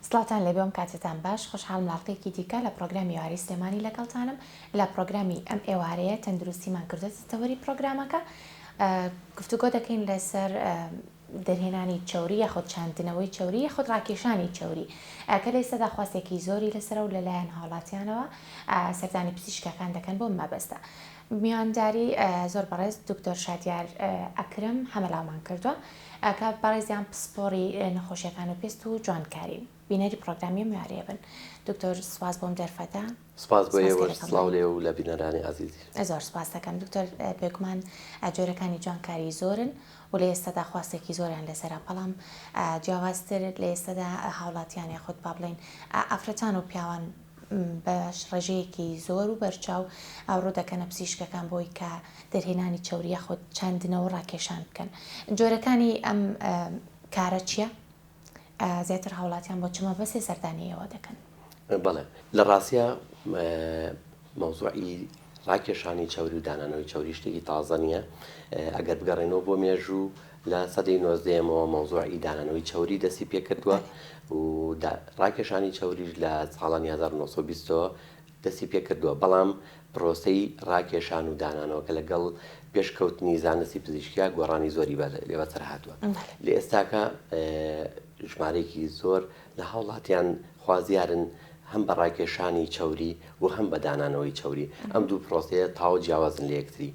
سڵاوتان لێبێ ئەم کاتەتان باش خۆشحاڵم لە ئەڵقەیەکی دیکە لە پڕۆگرامی ئێوارەی سلێمانی لەگەڵتانم لە پڕۆگرامی ئەم ئێوارەیە تەندروستیمان کردۆتە تەوەری پڕۆگرامەکە گفتوگۆ دەکەین لەسەر دەرهێنانی چەوری یاخود چاندنەوەی چەوری یاخود ڕاکێشانی چەوری کە لە ئێستادا خواستێکی زۆری لەسەرە و لەلایەن هاوڵاتیانەوە سەردانی پزیشکەکان دەکەن بۆ مەبەستە. میوانداری زۆر بەڕێز دکتۆر شادیار ئەکرم حەمەلاومان کردووە کە بەڕێزیان پسپۆڕی نەخۆشیەکان و پێست و جوانکارین. بینەری پڕۆگرامی ئەم یاریە بن. دکتۆر سوپاس بۆم دەرفەتە. سپاس بۆ ئێوەش سڵاو لێ و لە بینەرانی ئازیزیش. زۆر سپاس دەکەم دکتۆر بێگومان جۆرەکانی جوانکاری زۆرن و لە ئێستادا خواستێکی زۆریان لەسەرە بەڵام جیاوازتر لە ئێستادا هاوڵاتیان یاخود با بڵێین ئافرەتان و پیاوان بە ڕێژەیەکی زۆر و بەرچاو ڕوو دەکەنە پزیشکەکان بۆی کە دەرهێنانی چەوری یاخود چاندنەوە و ڕاکێشان بکەن جۆرەکانی ئەم کارە چییە؟ زیاتر هاوڵاتیان بۆ چ مەبەستێ سەردانی ئێوە دەکەن؟ بەڵێ لە ڕاستیا مەوزوعی ڕاکێشانی چەوری و دانانەوەی چەوری شتێکی تازە نییە ئەگەر بگەڕێنەوە بۆ مێژوو لە سەدەی نۆزدەیەمەوە مەوزوعی دانانەوەی چەوری دەستی پێکردووە و ڕاکێشانی چەوریش لە ساڵانی 1920ەوە دەستی پێکردووە، بەڵام پرۆسەی ڕاکێشان و دانانەوەکە لەگەڵ پێشکەوتنی زانستی پزیشکیا گۆڕانی زۆری لێ بەسەر هاتووە. لە ئێستاکە ژمارەیەکی زۆر لە هاوڵاتیان خوازیارن هەم بە ڕاکێشانی چەوری و هەم بە دانانەوەی چەوری. ئەم دوو پرۆسەیە تەواو جیاوازن لە یەکتری،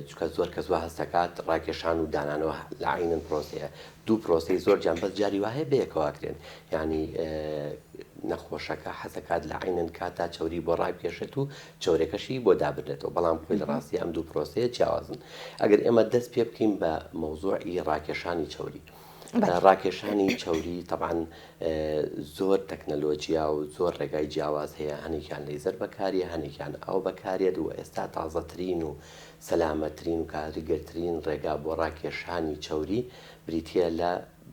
چونکە زۆر کەس وا هەست دەکات ڕاکێشان و دانانەوە لە عەینەن پرۆسەیە. دوو پرۆسەی زۆر جیان بەس جاری وا هەیە بەیەکەوە ئەکرێن یانی نەخۆشەکە حەزەکات لە عەینەن کاتا چەوری بۆ ڕابکێشێت و چەورەکەشی بۆ دابنرێتەوە بەڵام خۆی لە ڕاستی ئەم دوو پرۆسەیە جیاوازن ئەگەر ئێمە دەست پێ بکەین بە مەوزوعی ڕاکێشانی چەوری ڕاکێشانی چەوری تەبعەن زۆر تەکنەلۆجیا و زۆر ڕێگای جیاواز هەیە هەنێکیان لەیزەر بەکاریە هەنێکیان ئاو بەکارێت و ئێستا تازەترین و سەلامەترین و کاریگەرترین ڕێگا بۆ ڕاکێشانی چەوری بریتییە لە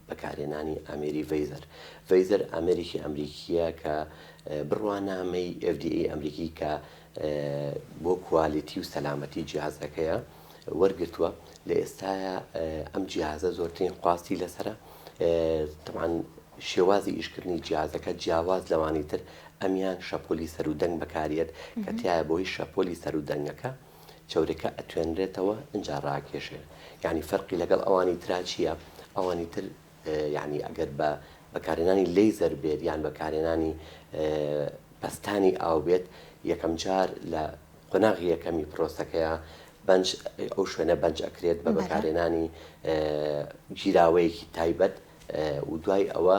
بەکارهێنانی ئامێری ڤەیزەر. ڤەیزەر ئامێرێکی ئەمریکییە کە بڕوانامەی FDA ئەمریکی کە بۆ کوالیتی و سەلامەتی جیهازەکەیە وەرگرتووە. لە ئێستایا ئەم جیهازە زۆرترین خواستی لەسەرە. تەبعەن شێوازی ئیشکردنی جیهازەکە جیاواز لەوانی تر ئەمیان شەپۆلی سەروو دەنگ بەکاریەت کە تیایە بۆی شەپۆلی سەروو دەنگەکە چەورەکە ئەتوێنرێتەوە ئنجا ڕاکێشێ یانی فەرقی لەگەڵ ئەوانی ترا چیە ئەوانی تر یانی ئەگەر بە بەکارهێنانی لەیزەر بێت یان بەکارهێنانی پەستانی ئاو بێت یەکەم جار لە قۆناغی یەکەمی پرۆسەکەیە بەنج ئەو شوێنە بەنج ئەکرێت بە بەکارهێنانی گیراوەیەکی تایبەت و دوای ئەوە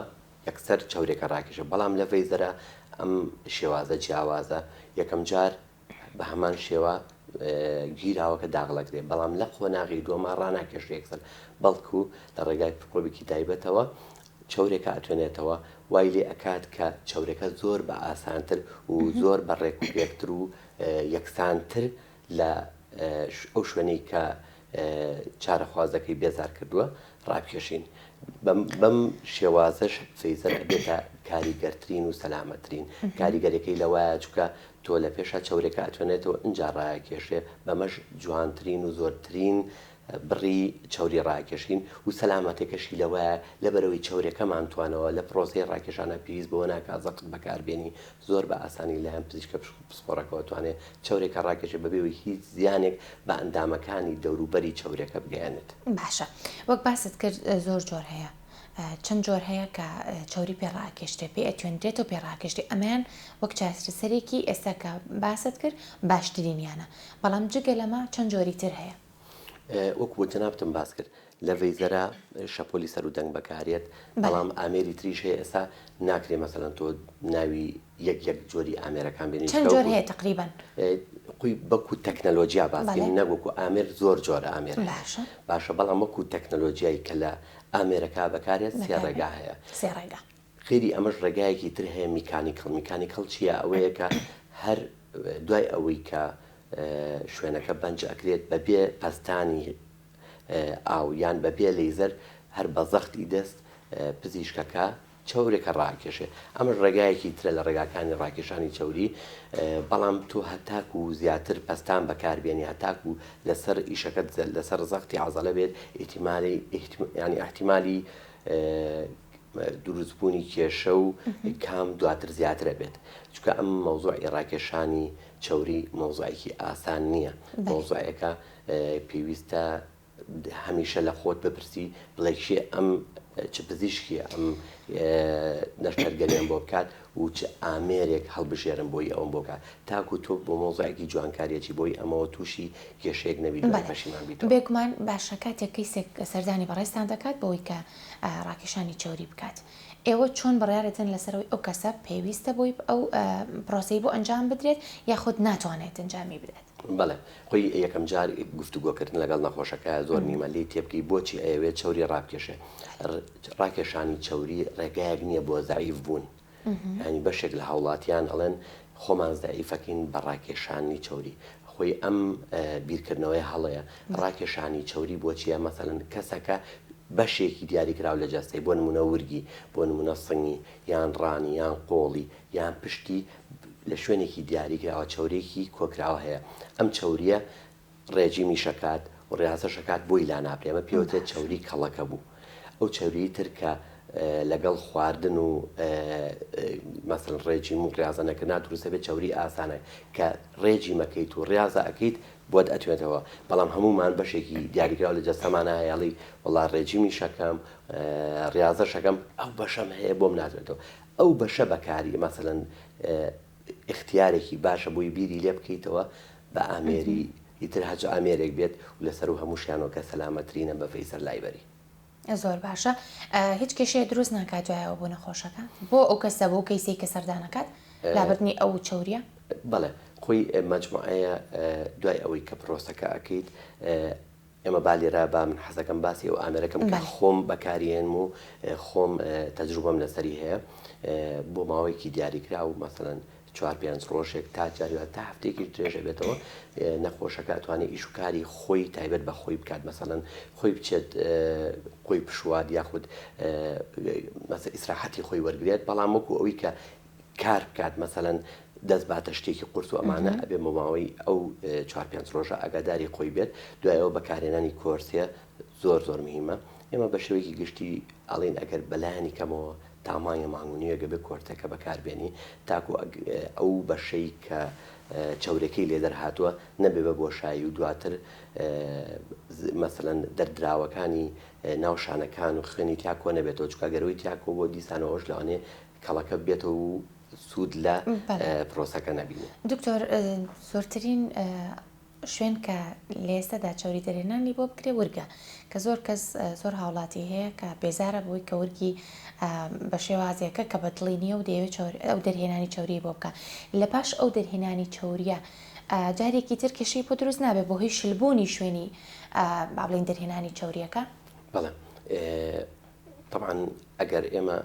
یەکسەر چەورێکە ڕاکێشە بەڵام لە ڤەیزەرە ئەم شێوازە جیاوازە یەکەم جار بە هەمان شێوە گیراوەکە داغڵەکرێ بەڵام لە قۆناغی دووەما ڕاناکێشرێ یەکسەر بەڵکو لە ڕێگای پرۆبێکی تایبەتەوە چەورێکە ئەتوێنێتەوە وای لێ ئەکات کە چەورەکە زۆر بە ئاسانتر و زۆر بە ڕێک و پێکتر و یەکسانتر لە ئەو شوێنەی کە چارەخوازەکەی بێزار کردووە ڕابکێشین. بەم شێوازەش فەیزەر ئەبێتە کاریگەرترین و سەلامەترین. کاریگەریەکەی لەوایە چونکە تۆ لە پێشا چەورێکە ئەتوێنێتەوە ئینجا ڕایەکێشێ بەمەش جوانترین و زۆرترین بڕی چەوری ڕاکێشین و سەلامەتەکەشی لەوایە لەبەرئەوەی چەورەکەمان توانەوە لە پرۆسەی ڕاکێشانا پێویست بەوە ناکا زەقت بەکاربێنی زۆر بە ئاسانی لایەن پزیشکە پسپۆڕەکەوە توانێ چەورێکە ڕاکێشێ بەبێ ئەوەی هیچ زیانێک بە ئەندامەکانی دەوروبەری چەورەکە بگەیەنێت. باشە وەک باست کرد زۆر جۆر هەیە چەند جۆر هەیە کە چەوری پێ ڕائەکێشرێ پێ ئەتوێنرێت و پێ ڕاکێشرێ ئەمەیان وەک چارەسەرێکی ئێستا کە باست کرد باشترینیانە بەڵام جگە لەمە چەند جۆری تر هەیە؟ وەکو جەنابتم باس کرد لە ڤەیزەرا شەپۆلی سەروو دەنگ بەکارێت بەڵام ئامێری تریش هەیە ئێستا ناکرێ مەسەلەن تۆ ناوی یەک یەک جۆری ئامێرەکان بێنی چەند جۆر هەیە تقریبا قوی بەکو تەکنەلۆجیا باسکەین نەک وەکو ئامێر زۆر جۆرە ئامێر باشە باشە بەڵام وەکو تەکنەلۆجیای کە لە ئامێرەکە بەکارێت سێ ڕێگا هەیە سێ ڕێگا غەیری ئەمەش ڕێگایەکی تر هەیە mechanical mechanical چییە ئەوەیە کە هەر دوای ئەوەی کە شوێنەکە بەنج ئەکرێت بەبێ پەستانی ئاو یان بەبێ لەیزەر هەر بە زەختی دەست پزیشکەکە چەورێکە ڕاکێشێ ئەمەش ڕێگایەکی ترە لە ڕێگاکانی ڕاکێشانی چەوری بەڵام تۆ هەتاکو زیاتر پەستان بەکاربێنی هەتاکو لەسەر ئیشەکەت لەسەر زەختی عەزەلە بێت ئیحتیمالی یانی ئیحتیمالی. دروستبوونی کێشە و کام دواتر زیاتر ئەبێت چونکە ئەم مەوزوعی ڕاکێشانی چەوری مەوزوعێکی ئاسان نییە مەوزوعێکە پێویستە هەمیشە لە خۆت بپرسی بڵێ کێ ئەم چ پزیشکیە ئەم نەشتەرگەریان بۆ بکات و چ ئامێرێک هەڵبژێرم بۆی ئەوم بۆ بکات تاکو تۆ بۆ مەوزوعێکی جوانکاریەکی بۆی ئەمەوە تووشی کێشەیەک نەبی دوای پەشیمان بیتەوە. بێگومان باشە کاتێک کەیسێک سەردانی بەڕێزتان دەکات بۆی کە ڕاکێشانی چەوری بکات ئێوە چۆن بڕیارەدەن لەسەرەوەی ئەو کەسە پێویستە بۆی ئەو پرۆسەی بۆ ئەنجام بدرێت یاخود ناتوانێت ئەنجامی بدات؟ بەڵێ خۆی یەکەم جار گفتوگۆکردن لەگەڵ نەخۆشەکە زۆر میمە لێی تێبگەی بۆچی ئەیەوێت چەوری ڕابکێشێ ڕاکێشانی چەوری ڕێگایەک نییە بۆ زەعیف بوون ینی بەشێک لە هاوڵاتیان ئەڵێن خۆمان زەعیفەکەین بە ڕاکێشانی چەوری خۆی ئەم بیرکردنەوەی هەڵەیە ڕاکێشانی چەوری بۆچیە مەسەلەن کەسەکە بەشێکی دیاریکراو لە جەستەی بۆ نمونە ورگی بۆ نمونە سنگی یان ڕانی یان قۆڵی یان پشتی لە شوێنێکی دیاریکراوە چەوریەکی کۆکراوە هەیە ئەم چەوریە ڕێجیمیش ئەکات و ڕیازەش ئەکات بۆی لانابرێ ئەمە پێوترێت چەوری کەڵەکە بوو ئەو چەوریی تر کە لەگەڵ خواردن و مەسەلەن ڕێجیم و ڕیازە نەکردنا دروست دەبێت چەوری ئاسانە کە ڕێجیمەکەیت و ڕیازە ئەکەیت بۆت ئەتوێتەوە بەڵام هەمومان بەشێکی دیاریکراو لە جەستەمانە هەیە ئەڵێی وەڵا ڕێجیمیش ئەکەم ڕیازەش ئەکەم ئەو بەشەم هەیە بۆم ناتوێتەوە ئەو بەشە بەکاری مەسەلەن ئیختیارێکی باشە بۆی بیری لێ بکەیتەوە بە ئامێری ئیتر هەچ ئامێرێک بێت و لەسەرو هەمووشیانەوە کە سەلامەترینە بە ڤەیسەر لایبەری. زۆر باشە هیچ کێشەیە دروست ناکات دوایەوە بۆ نەخۆشەکە بۆ ئەو کەسە بۆ کەیسەی کە سەردانەکات لابردنی ئەو چەوریە؟ بەڵێ خۆی مەجموعەیە دوای ئەوەی کە پرۆسەکە ئەکەیت ئێمە با لێرە با من حەزەکەم باسی ئەو ئامێرەکەم کە خۆم بەکاری هێنم و خۆم تەجروبەم لەسەری هەیە بۆ ماوەیەکی دیاریکراو مەسەلەن چوار پێنج ڕۆژێک تا جاری تا هەفتەیەکیش درێژ ئەبێتەوە نەخۆشەکە ئەتوانێت ئیش و کاری خۆی تایبەت بە خۆی بکات مەسەلەن خۆی بچێت خۆی پشوات یاخود مەسە ئیسراحەتی خۆی وەرگێت بەڵام وەکو ئەوی کە کار بکات مەسەلەن دەست باتە شتێکی قورس و ئەمانە ئەبێ بۆ ماوەی ئەو چوار پێنج ڕۆژە ئاگاداری خۆی بێت دوای ئەوە بەکارهێنانی کۆرسێ زۆر زۆر مهمە ئێمە بە شێوەیەکی گشتی ئەڵێین ئەگەر بەلایەنی کەمەوە تا مانگە مانگ و نیوێک ئەبێ کۆرسەکە بەکاربێنی تاکو ئەو بەشەی کە چەورەکەی لێ دەرهاتووە نەبێ بە بۆشایی و دواتر مەسەلەن دەردراوەکانی ناو شانەکان و خوێنی تیا کۆ نەبێتەوە چونکە ئەگەر ئەوەی تیا کۆ بووە دیسانەوە ئەوەش لەوانەیە کەڵەکە بێتەوە و سوود لە پرۆسەکە نەبینێ. دکتۆر زۆرترین شوێن کە لە ئێستادا چەوری دەرهێنانی بۆ بکرێ ورگە کە زۆر کەس زۆر هاوڵاتی هەیە کە بێزارە بۆی کە ورگی بە شێوازێکە کە بە دڵی نییە و دەیەوێت چەور ئەو دەرهێنانی چەوری بۆ بکە لە پاش ئەو دەرهێنانی چەوریە جارێکی تر کێشەی بۆ دروست نابێت بۆ هۆی شلبوونی شوێنی با بڵێین دەرهێنانی چەوریەکە؟ بەڵێ تەبعەن ئەگەر ئێمە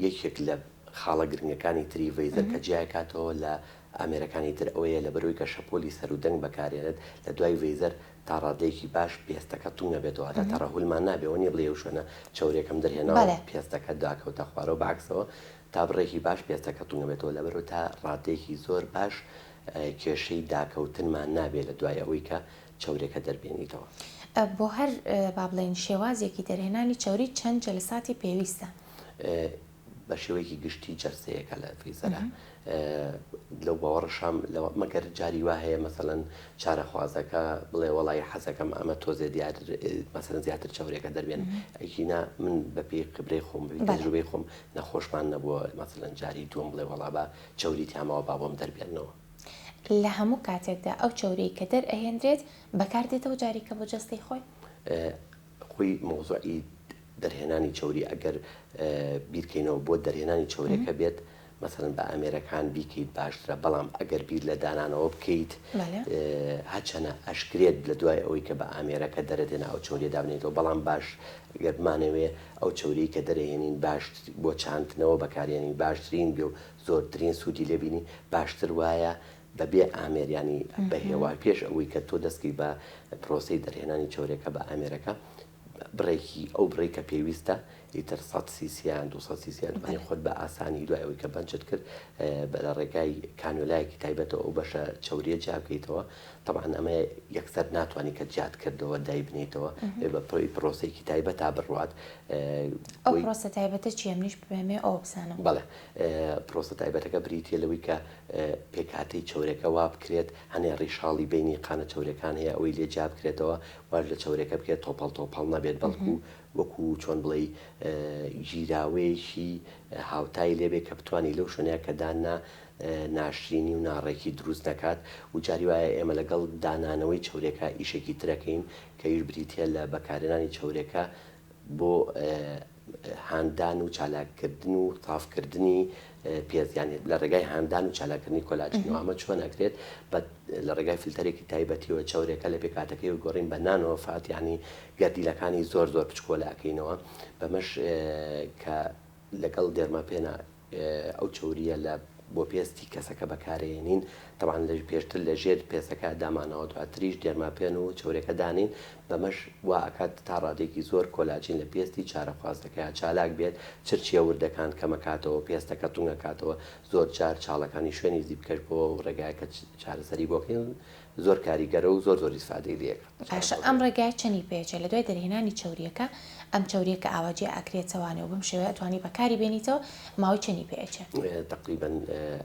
یەکێک لە خاڵە گرنگەکانی تری ڤەیزەر کە جیایکاتەوە لە ئامێرەکانی تر ئەوەیە لەبەرئەوەی کە شەپۆلی سەروو دەنگ بەکارێنێت لە دوای ڤەیزەر تا ڕادەیەکی باش پێستەکە تونگ ئەبێتەوە هەتا تەڕەهولمان نابێ ئەوە نیە بڵێی ئەو شوێنە چەورێکم دەرهێناوە پێستەکە داکەوتە خوارەوە بەعەکسەوە تا بڕێکی باش پێستەکە تونگ ئەبێتەوە لەبەرئەوە تا ڕادەیەکی زۆر باش کێشەی داکەوتنمان نابێ لە دوای ئەوەی کە چەورێکە دەربێنیتەوە. بۆ هەر با بڵێین شێوازێکی دەرهێنانی چەوری چەند جەلساتی پێویستە؟ بە شێوەیەکی گشتی جەلسەیەکە لە فیزەرە لەو باوەڕشام لەوە مەگەر جاری وا هەیە مەسەلەن چارەخوازەکە بڵێ وەڵی حەزەکەم ئەمە تۆزێ دیار مەسەلەن زیاتر چەورێکە دەربێن ئەگینا من بەپێی خبرەی خۆم بەپێی تەجروبەی خۆم نەخۆشمان نەبووە مەسەلەن جاری دووەم بڵێ وەڵا با چەوری تیامەوە با بۆم دەربێنەوە. لە هەموو کاتێکدا ئەو چەوریەی کە دەرئەهێنرێت بەکار دێتەوە جاریکە بۆ جەستەی خۆی؟ خۆی مەوزوعی دەرهێنانی چەوری ئەگەر بیرکەینەوە بۆ دەرهێنانی چەورەکە بێت مەسەلەن بە ئامێرەکان بیکەیت باشترە بەڵام ئەگەر بیر لە دانانەوە بکەیت هەچەنە ئەشکرێت لە دوای ئەوەی کە بە ئامێرەکە دەرەتێنە ئەو چەوریە دابنێتەوە بەڵام باش گەر بمانەوێ ئەو چەوریەی کە دەرەهێنین باش بۆ چاندنەوە بەکارێنین باشترین بێ و زۆرترین سوودی لێ بینی باشتر وایە بە بێ ئامێر یانی بە هێوا پێش ئەوەی کە تۆ دەست کەی بە پرۆسەی دەرهێنانی چەورەکە بە ئامێرەکە بڕێکی ئەو بڕێک کە پێویستە. ئیتر 100 سیسیان 200 سیسیان توانی خۆت بە ئاسانی دوای ئەوەی کە بەنجت کرد بە لە ڕێگای کانیۆلایەکی تایبەتەوە ئەو بەشە چەوریە جیا بکەیتەوە تەبعەن ئەمە یەکسەر ناتوانی کە جیات کردەوە دایبنێیتەوە بە پرۆسەیەکی تایبەتا بڕوات. ئەو پرۆسە تایبەتە چیە منیش بمەوێ ئەوە بزانم. بەڵێ پرۆسە تایبەتەکە بریتیە لەوەی کە پێکهاتەی چەورەکە وا بکرێت هەنێ ڕیشاڵی بینی قانە چەورەکان هەیە ئەوەی لێ جیا بکرێتەوە واش لە چەورەکە بکرێت تۆپەڵ تۆپەڵ نەبێت بەڵکو وەکو چۆن بڵێی گیراوەیەکی هاوتای لێبێ کە بتانی لەو شوێنەیە کە دانا ناشرینی و ناڕێکی دروست نەکات و جاری وایە ئێمە لەگەڵ دانانەوەی چەورێکە ئیشێکی ترەکەین کە ئیش بریتیە لە بەکارهێنانی چەورێکە بۆ هاندان و چالاککردن و سافکردنی پێست یان لە ڕێگای هاندان و چالاککردنی کۆلاجینەوە ئەمە چۆن ئەکرێت بە لە ڕێگای فلتەرێکی تایبەتیەوە چەورێکە لە پێکهاتەکەی و گۆڕین بە nano fat یانی گەردیلەکانی زۆر زۆر بچکۆلە ئەکەینەوە بەمەش کە لەگەڵ dermapen ا ئەو چەورییە لە بۆ پێستی کەسەکە بەکارئەیەنین تەبعەن لە پێشتر لە ژێر پێستەکە دامانەوە دواتریش dermapen و چەورەکە دانین بەمەش وا ئەکات تا ڕادەیەکی زۆر کۆلاجین لە پێستی چارەخوازەکەیا چالاک بێت چرچیە وردەکان کەمەکاتەوە پێستەکە تونگەکاتەوە زۆر جار چاڵەکانی شوێنی زیپکەش بۆ ڕێگایە کە چارەسەری بۆ کەین زۆر کاریگەرە و زۆر زۆر ئیسفادەی لێ ئەکات. باشە ئەم ڕێگایە چەنی پێچێ لە دوای دەرهێنانی چەوریەکە ئەم چەوریە کە ئاوا جیا ئەکرێتەوانێ و بەم شێوەیە ئەتوانی بەکاری بێنیتەوە ماوەی چەنی پێ ئەچێ؟ تەقریبەن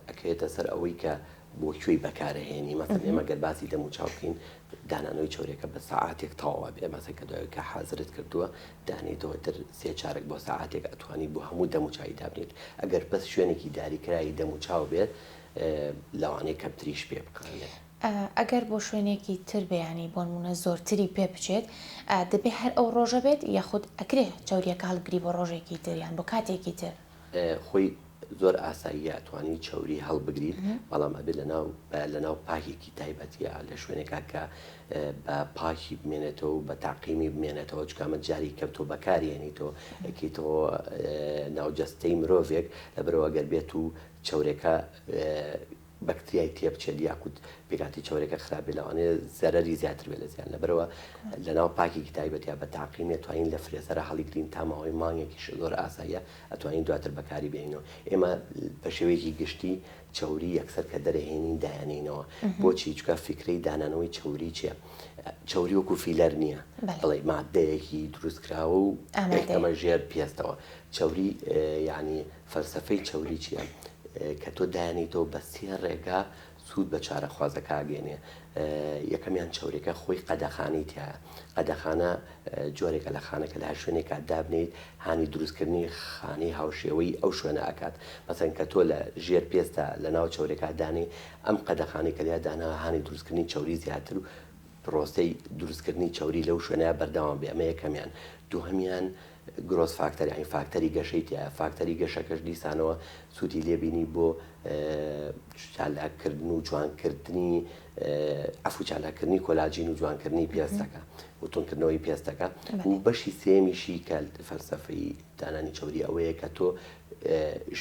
ئەکەوێتە سەر ئەوەی کە بۆ کوێی بەکارەهێنی مەسەن ئێمە گەر باسی دەم و چاو بکەین دانانەوەی چەوریەکە بە سەعاتێک تەواو ئەبێ مەسەن کە دوای کە حازرت کردووە دانێیتەوە تر سێ چارەک بۆ سەعاتێک ئەتوانی بۆ هەموو دەم و چاوی دابنێیت ئەگەر بەس شوێنێکی داریکراوی دەم و چاو بێت لەوانەیە کەمتریش پێ بکڕێت. ئەگەر بۆ شوێنێکی تر بێ یانی بۆنمونە زۆرتری پێ بچێت دەبێ هەر ئەو ڕۆژە بێت یاخود ئەکرێ چەوریەکە هەڵبگری بۆ ڕۆژێکی تر یان بۆ کاتێکی تر؟ خۆی زۆر ئاساییە ئەتوانی چەوری هەڵبگریت بەڵام ئەبێت لەناو لەناو پاکێکی تایبەتیە لە شوێنێکا کە بە پاکی بمێنێتەوە و بە تاقیمی بمێنێتەوە چونکە ئەمە جاری کەم تۆ بەکاری هێنیتەوە ئەکەیتەوە ناو جەستەی مرۆڤێک لەبەرئەوە گەر بێت و چەورێکە بەکتریای تێبچێت یاخود پێکهاتەی چەورەکە خراپ بێت لەوانەیە زەرەری زیاتر بێت لە زیان لەبەرئەوە لەناو پاکێکی تایبەت یا بە تاقیمی ئەتوانین لە freezer ە هەڵیگرین تا ماوەی مانگێکیش زۆر ئاساییە ئەتوانین دواتر بەکاری بێنینەوە ئێمە بە شێوەیەکی گشتی چەوری یەکسەر کە دەرەهێنین دایانێینەوە بۆچی چونکە فیکرەی دانانەوەی چەوری چیە چەوری وەکو فیلەر نییە بڵێ مادەیەکی دروستکراوە و ئەمە ژێر پێستەوە چەوری یعنی فەلسەفەی چەوری چیە؟ کە تۆ دایانیتەوە بە سێ ڕێگا سوود بە چارەخوازەکە ئەگەیەنێ، یەکەمیان چەوریەکە خۆی قەدەخانەی تیایە، قەدەخانە جۆرێکە لە خانە کە لە هەر شوێنێکا دابنێیت هانی دروستکردنی خانەی هاوشێوەی ئەو شوێنە ئەکات، مەسەلەن کە تۆ لە ژێر پێستا لە ناو چەوریەکە دانێی ئەم قەدەخانەی کە لێیا داناوە هانی دروستکردنی چەوری زیاتر و پرۆسەی دروستکردنی چەوری لەو شوێنەیا بەردەوام بێ ئەمە یەکەمیان، دووهەمیان growth factor یانی فاکتەری گەشەی تیایە، فاکتەری گەشەکەش دیسانەوە سوودی لێ بینی بۆ چالاککردن و جوانکردنی عەفو چالاککردنی کۆلاجین و جوانکردنی پێستەکە و تونکردنەوەی پێستەکە و بەشی سێمیشی کە فەلسەفەی دانانی چەوری ئەوەیە کە تۆ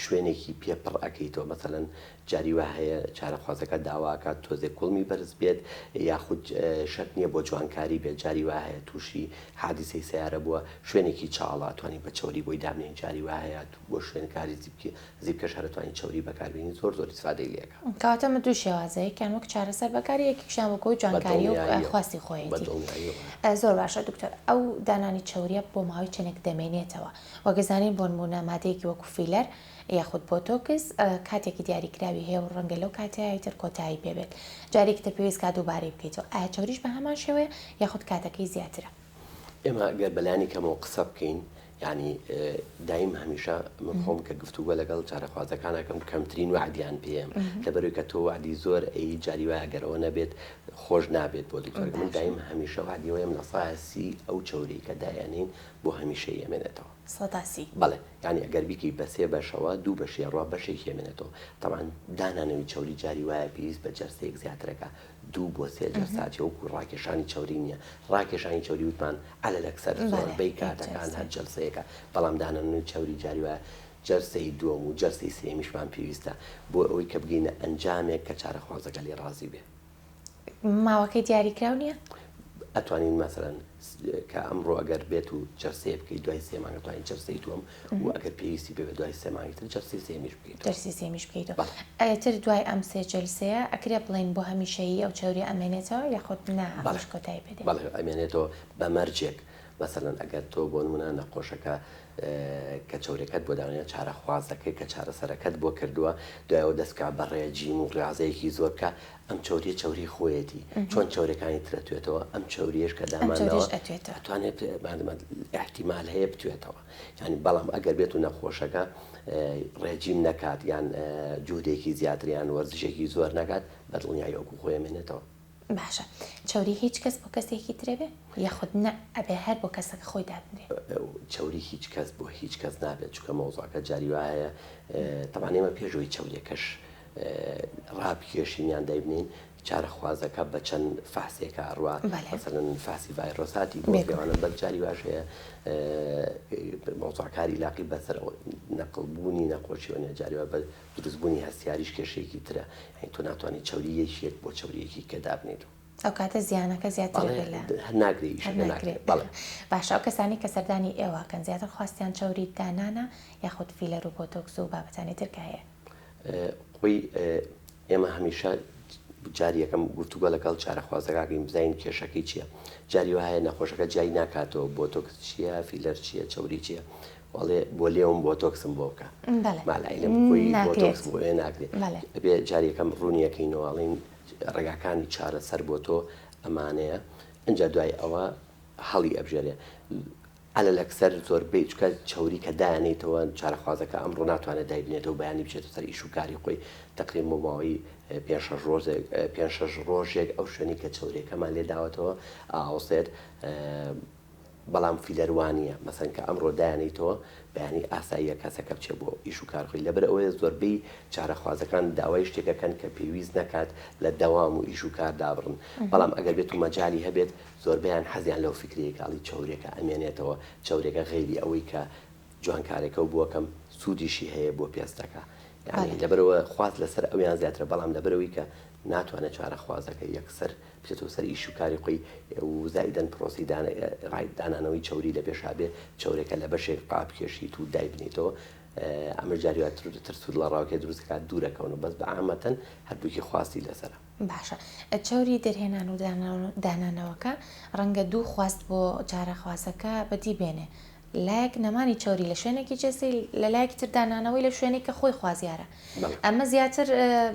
شوێنێکی پێ پڕ ئەکەیتەوە مەسەلەن جاری وا هەیە چارەخوازەکە داوا ئەکات تۆزێک کوڵمی بەرز بێت یاخود شەرت نییە بۆ جوانکاری بێت جاری وا هەیە تووشی حادیسەی سەیارە بووە شوێنێکی چاڵە ئەتوانی بە چەوری بۆی دابنێی جاری وا هەیە بۆ شوێنکاری زیپکی زیپکەش هەر ئەتوانی چەوری بەکاربێنی زۆر زۆر ئیسفادەی لێ ئەکا. کەواتە ئەمە دوو شێوازە یەکیان وەک چارەسەر بەکارێ یەکێکیشیان وەک ئەوەی جوانکاریە و خواستی خۆیەتی. زۆر باشە دکتۆر ئەو دانانی چەوریە بۆ ماوەی چەنێک دەمێنێتەوە وەک ئەزانین بۆنمونە مادەیەکی وەکو فیلەر یاخود بۆتۆکس کاتێکی دیاریکراوی هەیە و ڕەنگە لەو کاتەیا ئیتر کۆتایی پێ بێت جارێکی تر پێویست کات دووبارەی بکەیتەوە ئایا چەوریش بە هەمان شێوەیە یاخود کاتەکەی زیاترە؟ ئێمە گەر بەلایەنی کەمەوە قسە بکەین یانی دایم هەمیشە من خۆم کە گفتوگۆ لەگەڵ چارەخوازەکان ئەکەم کەمترین وەعدیان پێم لەبەرەوەی کە تۆ وەعدی زۆر ئەی جاری وایە گەر ئەوە نەبێت خۆش نابێت بۆ دکتۆرەکە من دایم هەمیشە وەعدی ئەوەیەم 30% ئەو چەوریەی کە دایانین بۆ هەمیشەیی ئەمێنێتەوە. 30%. بەڵێ یانی ئەگەر بیکەی بە سێ بەشەوە دوو بەشی ئەڕوا بەشێکی ئەمێنێتەوە تەبعەن دانانەوی چەوری جاری وایە پێویست بە جەرسەیەک زیاترەکە دوو بۆ سێ جەرسە ئەچێ وەکو ڕاکێشانی چەوری نییە ڕاکێشانی چەوری وتمان عەلەلەکسەر زۆربەی کاتەکان هەر جەلسەیەکە بەڵام دانانەوی چەوری جاری وایە جەرسەی دووەم و جەرسەی سێیەمیشمان پێویستە بۆ ئەوەی کە بگەینە ئەنجامێک کە چارەخوازەکە لێی ڕازی بێ. ماوەکەی دیاریکراو نییە؟ ئەتوانین مەسەلەن کە ئەمڕۆ ئەگەر بێت و جەلسەیە بکەیت دوای سێ مانگ ئەتوانین جەلسەی دووەم و ئەگەر پێویستی پێ بێت دوای سێ مانگی تر جەلسەی سێیەمیش بکەیتەوە. جەلسەی سێیەمیش بکەیتەوە. بەڵێ. ئیتر دوای ئەم سێ جەلسەیە ئەکرێ بڵێین بۆ هەمیشەیی ئەو چەوریە ئەمێنێتەوە یاخود نا بەڵێ ئەمەش کۆتایی پێ دێ؟ بەڵێ ئەمێنێتەوە بە مەرجێک مەسەلەن ئەگەر تۆ بۆ نمونە نەخۆشەکە کە چەورەکەت بۆ دانێ چارەخوازەکەی کە چارەسەرەکەت بۆ کردووە دوایەوە دەست بکا بە ڕێجیم و ڕیازەیەکی زۆر بکا ئەم چەوریە چەوری خۆیەتی چۆن چەورەکانی تر ئەتوێتەوە ئەم چەوریەش کە دامانناوە ئەتوانێت ئیحتیمال هەیە بتوێتەوە یانی بەڵام ئەگەر بێت و نەخۆشەکە ڕێجیم نەکات یان جوهدێکی زیاتر یان وەرزشێکی زۆر نەکات بە دڵنیایی وەکو خۆی ئەمێنێتەوە. باشە چەوری هیچ کەس بۆ کەسێکی ترە بێ یاخود نا ئەبێ هەر بۆ کەسەکە خۆی دابنرێ؟ چەوری هیچ کەس بۆ هیچ کەس نابێت چونکە مەوزوعەکە جاری وا هەیە تەبعەن ئێمە پێش ئەوەی چەوریەکەش ڕابکێشین یان دایبنێین چارەخوازەکە بە چەند فەحسێکا ئەڕوا مەسەلەن فەحسی ڤایرۆساتی بۆ پێوانە بەس جاری واش هەیە مەوزوعەکە ئیلاقی بەسەر نەقڵبوونی نەخۆشیەوە نیە جاری وا بە دروستبوونی هەستیاریش کێشەیەکی ترە یانی تۆ ناتوانی چەوری یەکێک بۆ چەوریەکی کە دابنێیت. ئەو کاتە زیانەکە زیاتر بەڵێ ئەبێ لە هەر ناکرێ هەر ئیشەکە ناکرێ ناکرێ بەڵێ. باشە ئەو کەسانەی کە سەردانی ئێوە ئەکەن زیاتر خواستیان چەوری دانانە یاخود فیلەر و بۆتۆکس و بابەتانی تر کە هەیە؟ خۆی ئێمە هەمیشە جاری یەکەم گفتوگۆ لەگەڵ چارەخوازەکە ئەکەین بزانین کێشەکەی چییە جاری وا هەیە نەخۆشەکە جیای ناکاتەوە بۆتۆکس چییە فیلەر چییە چەوری چییە ئەڵێ بۆ لێوم بۆتۆکسم بۆ بکە بەڵێ مع العلم خۆی ناکرێت بۆتۆکس بۆ ئێ ناکرێت بەڵێ ئەبێ جاری یەکەم ڕوونی ئەکەینەوە ئەڵێین ڕێگاکانی چارەسەر بۆ تۆ ئەمانەیە ئینجا دوای ئەوە هەڵی ئەبژێرێ علی الاکثر زۆربەی چونکە چەوری کە دایانێیتەوە چارەخوازەکە ئەمڕۆ ناتوانێت دایبنێتەوە بەیانی بچێتە سەر ئیش و کاری خۆی تەقریبەن بۆ ماوەی پێنج شەش ڕۆژێک پێنج شەش ڕۆژێک ئەو شوێنی کە چەوریەکەمان لێ داوەتەوە ئاوسێت بەڵام فیلەر وانیە مەسەن کە ئەمڕۆ دایانیتەوە بەیانی ئاساییە کەسەکە بچێ بۆ ئیش و کار خۆی لەبەر ئەوەیە زۆربەی چارەخوازەکان داوای شتێکەکەن کە پێویست نەکات لە دەوام و ئیش و کار دابڕن بەڵام ئەگەر بێت و مەجالی هەبێت زۆربەیان حەزیان لەو فیکرەیە کە ئەڵی چەورێکە ئەمێنێتەوە، چەورێکە غەیری ئەوەی کە جوانکارێکە و بۆکەم سوودیشی هەیە بۆ پێستەکە یانی لەبەرئەوە خواست لەسەر ئەویان زیاترە بەڵام لەبەرئەوەی کە ناتوانێت چارەخوازەکە یەکسەر بچێتەوە سەر ئیش و کاری خۆی و زائیدەن پرۆسەی دانانەوەی چەوری لە پێشا بێ چەورێکە لە بەشێک ڕابکێشیت و دایبنیتەوە ئەمەش جاری وا ترس و دڵەڕاوکێ دروست دەکات دوورەکەون و بەس بە عامەتەن هەردووکی خواستی لەسەرە. باشە چەوری دەرهێنان و دانانەوەکە ڕەنگە دوو خواست بۆ چارەخوازەکە بەدی بێنێ لایەک نەمانی چەوری لە شوێنێکی جەستەی لە لایەکی تر دانانەوەی لە شوێنێک کە خۆی خوازیارە ئەمە زیاتر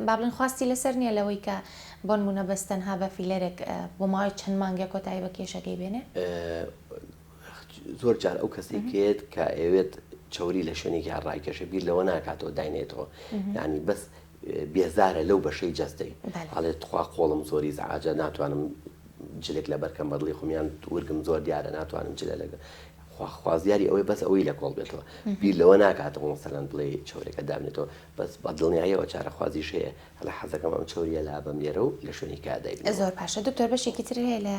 با بڵێن خواستی لەسەر نییە لەوەی کە بۆ نموونە بەس تەنها بە فیلەرێک بۆ ماوەی چەند مانگێک کۆتایی بە کێشەکەی بێنێ. زۆر جار ئەو کەسەی کێت کە ئەوێت چەوری لە شوێنێکی هەر ڕایکێشە بیر لەوە ناکاتەوە داینێتەوە یعنی بەس بێزارە لەو بەشەی جەستەی ئەڵێ تخوا قۆڵم زۆری زعاجە ناتوانم جلێک لەبەر کەم بەدڵی خۆم یان ورگم زۆر دیارە ناتوانم جلە لەگە خوازیاری ئەوەی بەس ئەوەی لە کۆڵ بێتەوە بیر لەوە ناکاتەوە مەسەلەن بڵێ چەورەکە دابنێتەوە بەس بە دڵنیاییەوە چارەخوازیش هەیە هەڵە حەزەکەم ئەم چەوریە لابەم لێرە و لە شوێنی کە دایبنێم. زۆر باشە دکتۆر بەشێکی تر هەیە لە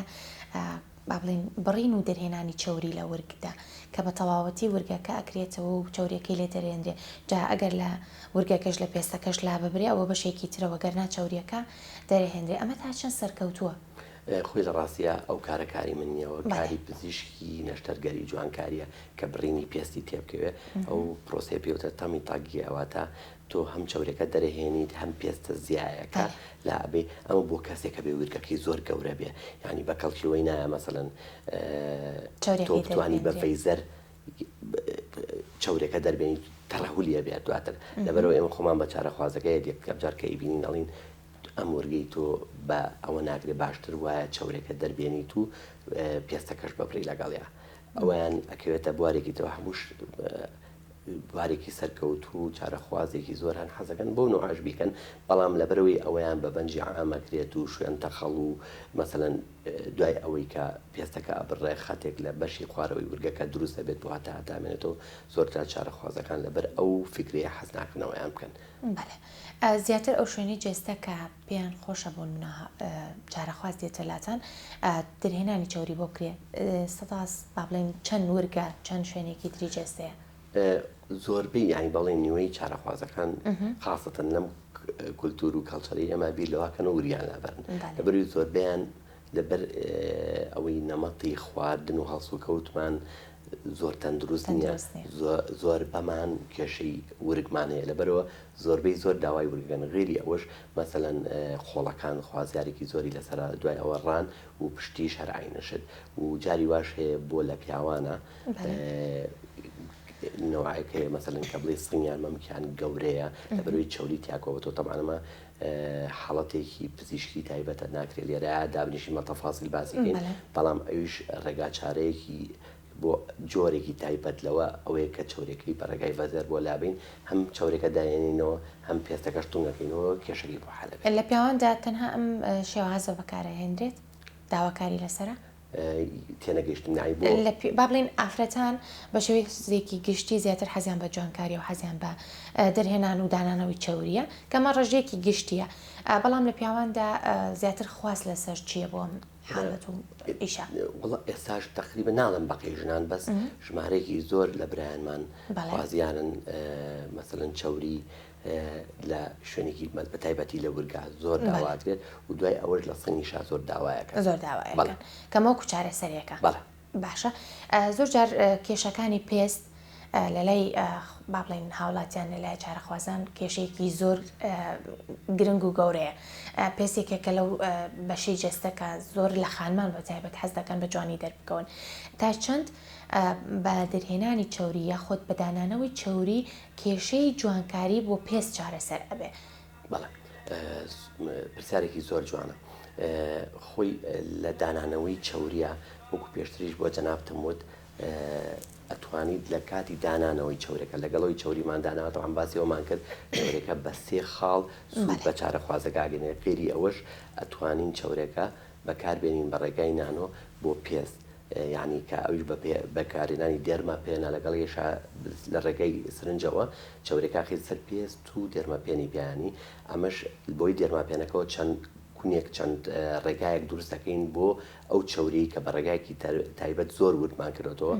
با بڵێین بڕین و دەرهێنانی چەوری لە ورگدا کە بە تەواوەتی ورگەکە ئەکرێتەوە و چەوریەکەی لێ دەرێنرێ جا ئەگەر لە ورگەکەش لە پێستەکەش لاببرێ ئەوە بەشێکی ترە وەگەر نا چەوریەکە دەرەهێنرێ ئەمە تا چەند سەرکەوتووە؟ خۆی لە ڕاستیا ئەو کارە کاری من نییە و بەڵێ. کاری پزیشکی نەشتەرگەری جوانکاریە کە بڕینی پێستی تێبکەوێ ئەو پرۆسەیە پێی وترێت tummy tuck ە واتە تۆ هەم چەورەکە دەرەهێنیت هەم پێستە زیایەکە لا ئەبەی ئەمە بۆ کەسێکە بێ ورگەکەی زۆر گەورە بێ یعنی بە کەڵکی وەی نایە مەسەلەن تۆ بتوانی بە ڤەیزەر چەورەکە دەربێنیت تەڕەهولیە بێت دواتر لەبەرەوە ئێمە خۆمان بە چارەخوازەکە یەکەم جار کە ئەیبینین ئەڵین ئەم ورگەی تۆ بە ئەوە ناکرێ باشتر وایە چەورەکە دەربێنیت و پێستەکەش ببڕی لەگەڵیا ئەویان ئەکەوێتە بوارێکی ترەوە هەمووش بوارێکی سەرکەوتوو و چارەخوازێکی زۆر هەن حەزەکەن بەو نوعەش بیکەن بەڵام لەبەرئەوەی ئەوەیان بە بەنجی عام ئەکرێت و شوێن تەخەڵ و مەسەلەن دوای ئەوەی کە پێستەکە ئەبڕێ خەتێک لە بەشی خوارەوەی ورگەکە دروست ئەبێت بۆ هەتا هەتا ئەمێنێتەوە زۆر جار چارەخوازەکان لەبەر ئەو فیکرەیە حەز ناکەن ئەوەیان بکەن. بەڵێ زیاتر ئەو شوێنەی جەستە کە پێیان خۆشە بۆ نمونە چارەخواز دێتە لاتان دەرهێنانی چەوری بۆ بکرێ سەدا با بڵێین چەند ورگە چەند شوێنێکی تری جەستەیە؟ زۆربەی یانی بەڵێ نیوەی چارەخوازەکان خاسەتەن لەم کولتور و کەڵچەری ئێمە بیر لەوە کەن و وریان لابەرن لەبەروی زۆربەیان لەبەر ئەوەی نەمەتی خواردن و هەڵسوکەوتمان زۆر تەندروست نییە زۆربەمان کێشەی ورگمان هەیە لەبەرەوە زۆربەی زۆر داوای ورگەکەن غیری ئەوەش مەسەلەن قۆڵەکان خوازیارێکی زۆری لەسەرە دوای ئەوە ڕان و پشتیش هەر عەینە شت و جاری واش هەیە بۆ لە پیاوانە نەوعێک هەیە مەسەلەن کە بڵێ سنگیان مەمکیان گەورەیە لەبەرەوەی چەوری تیاکەوەتەوە تەبعەن ئەمە حاڵەتێکی پزیشکی تایبەتە ناکرێت لێرە دابنیشین بە تەفاسیل باسی کەین بەڵام ئەویش ڕێگا چارەیەکی بۆ جۆرێکی تایبەت لەوە ئەوەیە کە چەورەکەی بە ڕێگای ڤەزەر بۆ لابەین هەم چەورەکە دایەنینەوە هەم پێستەکەش تونگەکەینەوە کێشەکەی بۆ حەل ئەبێت. لە پیاواندا تەنها ئەم شێوازە بەکارئەهێنرێت؟ داواکاری لەسەرە؟ تێنەگەیشتم نای بۆ؟ لە با بڵێین ئافرەتان بە شێوەیەکی گشتی زیاتر حەزیان بە جوانکاریە و حەزیان بە دەرهێنان و دانانەوەی چەوریە کە ئەمە ڕێژەیەکی گشتیە بەڵام لە پیاواندا زیاتر خواست لەسەر چیە بۆ ئەم حاڵەت و ئیشە؟ وەڵا ئێستاش تەقریبەن ناڵێم بەقەی ژنان بەس ژمارەیەکی زۆر لە برایانمان خوازیارن مەسەلەن چەوری لە شوێنێکی بە تایبەتی لە ورگا زۆر داواکرێت و دوای ئەوەش لە سنگیشا زۆر داوایەکە زۆر داوایەکەن کە مەوکو چارەسەرێکە باشە زۆر جار کێشەکانی پێست لە لای با بڵێین هاوڵاتیان لە لای چارەخوازان کێشەیەکی زۆر گرنگ و گەورەیە پێست یەکێکە لەو بەشەی جەستە کە زۆر لە خانمان بە تایبەت حەز دەکەن بە جوانی دەربکەون تا چەند بە دەرهێنانی چەوری یاخود بە دانانەوەی چەوری کێشەی جوانکاری بۆ پێست چارەسەر ئەبێ؟ بەڵێ پرسیارێکی زۆر جوانە خۆی لە دانانەوەی چەوریە وەکو پێشتریش بۆ جەنابتم وت ئەتوانیت لە کاتی دانانەوەی چەورەکە لەگەڵەوەی چەوریمان داناوە تەبعەن باسی ئەومان کرد چەورەکە بە سێ خاڵ سوود بە چارەخوازەکە ئەگەینێ غەیری ئەوەش ئەتوانین چەورەکە بەکاربێنین بە ڕێگای نانۆ بۆ پێست یانی کە ئەویش بە بەکارهێنانی دێرما پێنە لەگەڵ یشا لە ڕێگای سرنجەوە چەورەکە خیت سەر پێست و دێرما پێنی پیانی ئەمەش بۆی دێرما پێنەکەەوە چەند کونێک چەند ڕێگایەک دروست دەکەین بۆ ئەو چەوریەی کە بە ڕێگایەکی تایبەت زۆر وردمان کردۆتەوە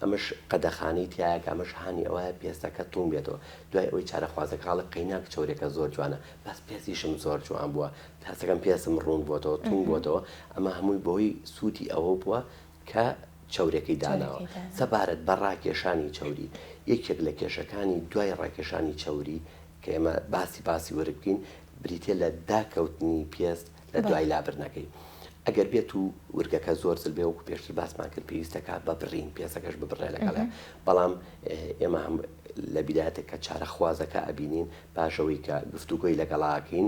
ئەمەش قەدەخانەی تیایە کە ئەمەش هانی ئەوایە پێستەکە توند بێتەوە دوای ئەوەی چارەخوازەکە ئەڵێ قەیناک چەورێکە زۆر جوانە بەس پێستیشم زۆر جوان بووە هەستەکەم پێستم ڕوون بۆتەوە توند بۆتەوە ئەمە هەمووی بەهۆی سوودی ئەوە بووە کە چەورەکەی داناوە سەبارەت بە ڕاکێشانی چەوری یەکێک لە کێشەکانی دوای ڕاکێشانی چەوری کە ئێمە باسی باسی ورگ بکەین بریتیە لە داکەوتنی پێست لە دوای لابردنەکەی. ئەگەر بێت و ورگەکە زۆر زل بێ وەکو پێشتر باسمان کرد پێویست دەکات بە بڕین پێستەکەش ببڕێ لەگەڵیا بەڵام ئێمە هەم لە بیدایەتێک کە چارەخوازەکە ئەبینین پاش ئەوەی کە گفتوگۆی لەگەڵا ئەکەین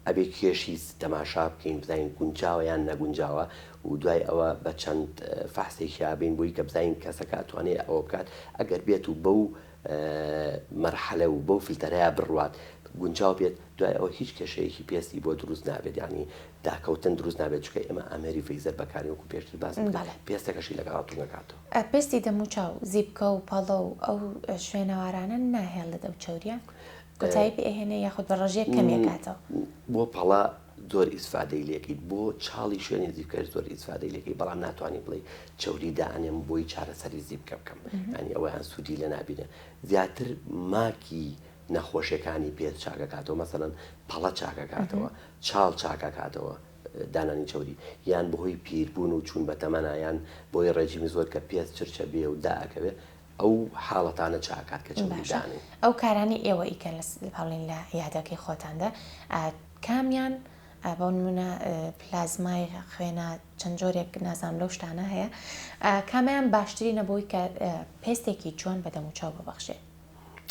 ئەبێ کێشی تەماشا بکەین بزانین گونجاوە یان نەگونجاوە و دوای ئەوە بە چەند فەحسێکیا بین بۆی کە بزانین کەسەکە ئەتوانێت ئەوە بکات ئەگەر بێت و بەو مەرحەلە و بەو فلتەرەیا بڕوات گونجاو بێت دوای ئەوە هیچ کێشەیەکی پێستی بۆ دروست نابێت یانی داکەوتن دروست نابێت چونکە ئێمە ئامێری ڤەیزەر بەکارین وەکو پێشتر باسم کرد بەڵێ. پێستەکەشی لەگەڵا توند ئەکاتەوە. پێستی دەموچاو، زیپکە و پەڵە و ئەو شوێنەوارانە ناهێڵێت ئەو چەوریە کۆتایی پێ ئەهێنێ یاخود بە ڕێژەیەک کەمی ئەکاتەوە؟ بۆ پەڵە زۆر ئیسفادەی لێکەیت بۆ چاڵی شوێنی زیپکەش زۆر ئیسفادەی لێکەی بەڵام ناتوانانی بڵێی چەوری دائەنێم بۆی چارەسەری زیپکە بکەم یانی ئەوەیان سوودی لێ نابینێ زیاتر ماکی نەخۆشیەکانی پێست چاکەکاتەوە مەسەلەن پەڵە چاکەکاتەوە چاڵ چاکەکاتەوە دانانی چەوری یان بەهۆی پیربوون و چوون بە تەمەنا یان بۆی ڕێجیمی زۆر کە پێست چرچە بێ و دائەکەوێ ئەو حاڵەتانە چاکات کە چەوری باشە دانێن. ئەو کارانەی ئێوە ئیکەن لە با بڵێین لە عیادەکەی خۆتاندا کامیان بۆ نمونە پلازمای خوێنە چەند جۆرێک نازانم لەو شتانە هەیە کامیان باشترینە بۆی کە پێستێکی جوان بە دەموچاو ببەخشێ؟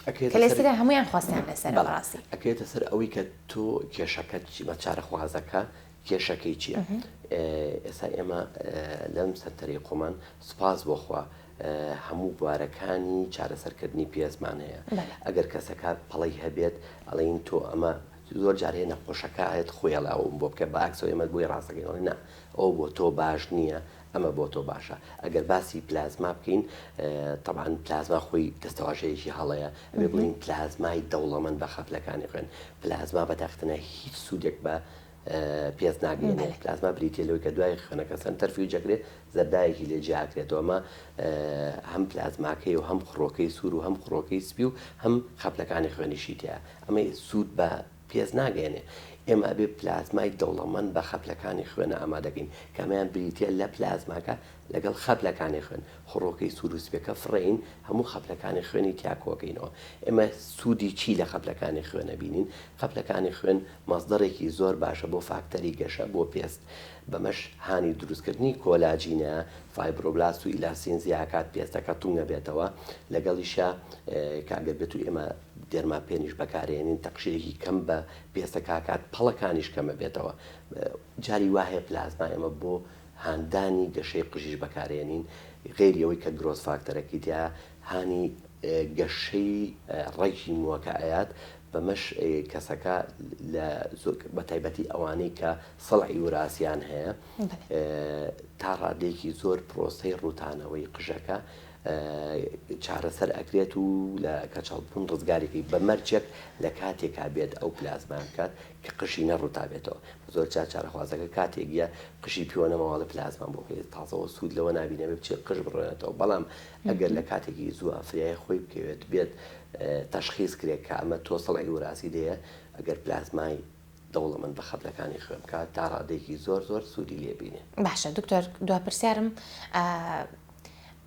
ئەکەوێتە کە لە سەر ئێستادا هەموویان خواستیان لەسەرە بەڵێ بەڕاستی. ئەکەوێتە سەر ئەوەی کە تۆ کێشەکەت چی بە چارەخوازەکە کێشەکەی چییە ئێستا ئێمە لەم سەنتەرەی خۆمان سوپاس بۆ خوا هەموو بوارەکانی چارەسەرکردنی پێستمان هەیە ئەگەر کەسەکە پەڵەی هەبێت ئەڵێین تۆ ئەمە زۆر جار هەیە نەخۆشەکە ئەیەت خۆی ئەڵێ ئەوم بۆ بکە بەعکسەوە ئێمە بۆی ڕاستەکەین ئەڵێ نا ئەوە بۆ تۆ باش نییە ئەمە بۆ تۆ باشە ئەگەر باسی پلازما بکەین تەبعەن پلازما خۆی دەستەواژەیەکی هەڵەیە ئەبێ بڵێین پلازمای دەوڵەمەند بە خەپلەکانی خوێن پلازما بە تەختنە هیچ سوودێک بە پێست ناگەیەنێت پلازما بریتیە لەوەی کە دوای خوێنەکە سەنتەرفیوج ئەکرێت زەردایەکی لێ جیاکرێتەوە ئەمە هەم پلازماکەی و هەم خڕۆکەی سوور و هەم خڕۆکەی سپی و هەم خەپلەکانی خوێنیشی تیا ئەمە سوود بە. پێست ناگەیەنێ. ئێمە ئەبێ پلازمای دەوڵەمەند بە خەپلەکانی خوێنە ئامادەکەین کە ئەمەیان بریتیە لە پلازماکە لەگەڵ خەپلەکانی خوێن. خڕۆکەی سوور و سپیەکە فڕێین هەموو خەپلەکانی خوێنی تیا کۆکەینەوە. ئێمە سوودی چی لە خەپلەکانی خوێن ئەبینین؟ خەپلەکانی خوێن مەسدەرێکی زۆر باشە بۆ فاکتەری گەشە بۆ پێست بەمەش هانی دروستکردنی کۆلاجینە، فایبرۆبلاست و ئیلاستین زیاکات پێستەکە تونگ ئەبێتەوە لەگەڵیشا کە ئەگەر بێتو ئێمە دێرماپێنیش بەکارێنین تەقشیرێکی کەم بە پێستەکە ئەکات پەڵەکانیش کەم ئەبێتەوە جاری وا هەیە پلازما ئێمە بۆ هاندانی گەشەی قژیش بەکارێنین غەیری ئەوەی کە growth factor ەکەی تیایە هانی گەشەی ڕەگی مووەکە ئەیات بەمەش کەسەکە لە بە تایبەتی ئەوانەی کە سەڵعی وراسیان هەیە تا ڕادەیەکی زۆر پرۆسەی ڕووتانەوەی قژەکە چارەسەر ئەکرێت و لە کەچەڵبوون ڕزگاریکەی بە مەرجێک لە کاتێکا بێت ئەو پلازمان بکات کە قژی نەڕووتابێتەوە زۆر جار چارەخوازەکە کاتێک یە قژی پێوە نەماوە ئەڵێ پلازمان بۆ بکەیت تازەوە سوود لەوە نابینێ بچێت قژ بڕۆێنێتەوە بەڵام ئەگەر لە کاتێکی زوو فریای خۆی بکەوێت بێت تەشخیس کرێت کە ئەمە تۆ سەڵعی وراسی دەیە ئەگەر پلازمای دەوڵەمەند بە خەپلەکانی خوێن بکات تا ڕادەیەکی زۆر زۆر سوودی لێ بینێ. باشە دکتۆر دوا پرسیارم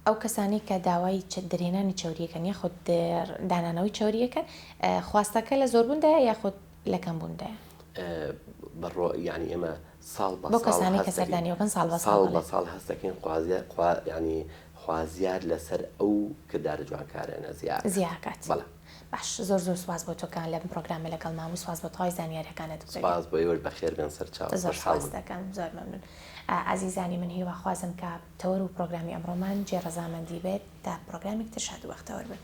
ئەو کەسانەی کە داوای دەرهێنانی چەوریەکەن یاخود دانانەوەی چەوریەکەن خواستەکە لە زۆربووندایە یاخود لە کەمبووندایە؟ بەڕۆ یانی ئێمە ساڵ بە بۆ کەسانی کە سەردانی وەکەن ساڵ بە ساڵ بە ساڵ هەست دەکەین خوازیار خوا یانی خوازیار لەسەر ئەو کردارە جوانکارانە زیاد زیاکات بەڵێ باش زۆر زۆر سواز بۆ تۆ کە لەم پرۆگرامە لەگەڵمان بوو سواز بۆ تەواوی زانیاریەکانت دکتۆر سپاس بۆ ئێوەش بەخێر بێن سەرچاو زۆر سپاس دەکەم زۆر مەمنون ئازیزانی من هیواخوازم کە تەوەر و پرۆگرامی ئەمڕۆمان جێ ڕەزامەندی بێت تا پرۆگرامێک تر شاد و بەختەوەر بن.